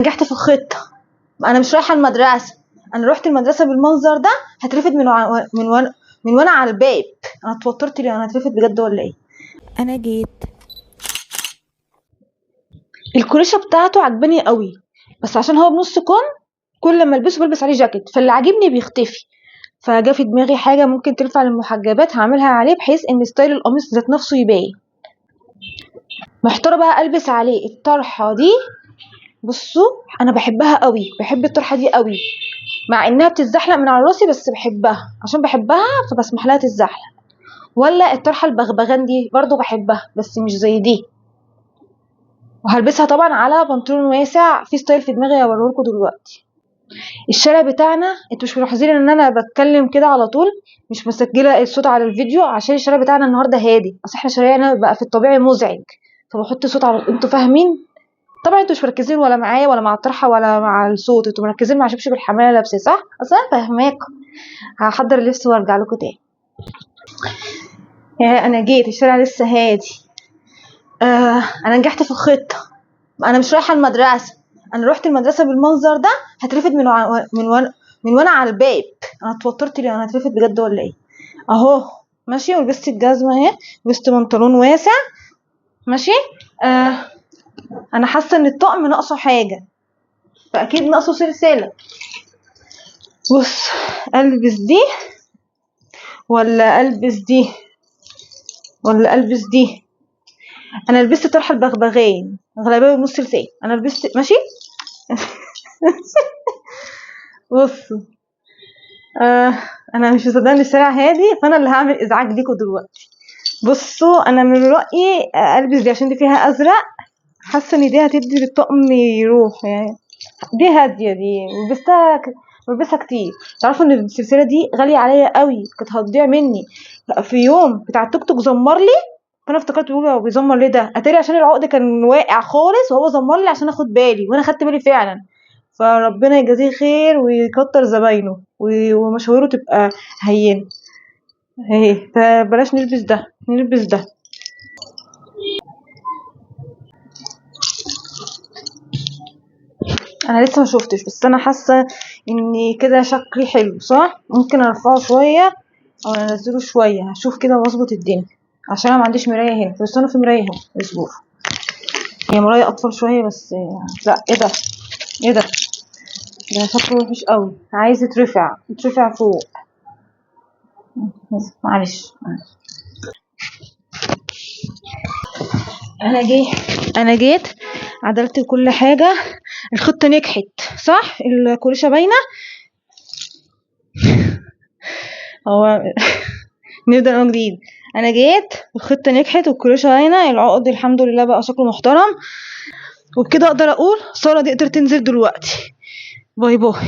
نجحت في الخطة. انا مش رايحة المدرسة، انا روحت المدرسة بالمنظر ده هترفد من وانا على الباب. انا اتوترت ليه؟ انا هترفد بجد ولا ايه؟ انا جيت. الكريشه بتاعته عجباني قوي، بس عشان هو بنص كم كل ما البسه بلبس عليه جاكيت، فاللي عاجبني بيختفي. فجا في دماغي حاجة ممكن تنفع للمحجبات هعملها عليه، بحيث ان style القميص ذات نفسه يبان. محتارة بقى البس عليه الطرحة دي. بصوا انا بحبها قوي، بحب الطرحة دي قوي، مع انها بتتزحلق من على راسي بس بحبها، عشان بحبها فبسمح لها تتزحلق. ولا الطرحة البغبغان دي برضو بحبها بس مش زي دي. وهلبسها طبعا على بنطلون واسع، في style في دماغي هوريهولكوا دلوقتي. الشارع بتاعنا انتوا مش ملاحظين ان انا بتكلم كده على طول، مش مسجله الصوت على الفيديو عشان الشارع بتاعنا النهارده هادي، اصل احنا شارعنا بقى في الطبيعي مزعج، فبحط صوت على، انتوا فاهمين طبعا. انتوا مش مركزين ولا معايا ولا مع الطرحة ولا مع الصوت، انتوا مركزين مع شبشب الحماله اللي لابساه صح؟ اصل انا فاهماكم. هحضر اللبس وارجع لكم تاني. يا انا جيت، الشارع لسه هادي. انا نجحت في الخطة. انا مش رايحة المدرسة، انا روحت المدرسة بالمنظر ده هترفد من وانا على الباب. انا اتوترت ليه؟ انا هترفد بجد ولا ايه؟ اهو ماشي، ولبست الجزمة اهي، لبست بنطلون واسع ماشي. انا حاسه ان الطقم ناقصه حاجة، فاكيد ناقصه سلسلة. بص البس دي ولا البس دي ولا البس دي؟ انا لبست طرحه البغبغان غلباوي بنص لسان، انا لبست ماشي. بصوا انا مش مصدقه ان الشارع هادي، فانا اللي هعمل ازعاج ليكوا دلوقتي. بصوا انا من رايي البس دي عشان دي فيها ازرق، حاسه ان دي هتدي للطقم يروح يعني. دي هادية دي، بلبسها كتير. تعرفوا ان السلسلة دي غالية عليا قوي، كانت هتضيع مني في يوم بتاع التوك توك زمر لي، فانا افتكرت بيقول هو بيزمر ليه ده، اتاري عشان العقد كان واقع خالص وهو زمر لي عشان اخد بالي، وانا خدت بالي فعلا. فربنا يجازيه خير ويكتر زباينه ومشاويره تبقى هينة اهي. فبلاش نلبس ده، نلبس ده. انا لسه ما شفتش، بس انا حاسه ان كده شكلي حلو صح؟ ممكن ارفعه شوية او انزله شوية، هشوف كده واظبط الدنيا، عشان انا ما عنديش مراية هنا، بس انا في مراية اهو. اصبر، هي مراية اطفال شوية بس. لا ايه ده، ايه ده، ده شكله وحش قوي، عايز يترفع، يترفع فوق. معلش معلش. انا جيت عدلت كل حاجة، الخطة نجحت صح؟ الكريشه باينة. هو نبدا من جديد. انا جيت الخطة نجحت والكريشه باينة، العقد الحمد لله بقى شكله محترم، وبكده اقدر اقول ساره دي قدرت تنزل دلوقتي. bye bye.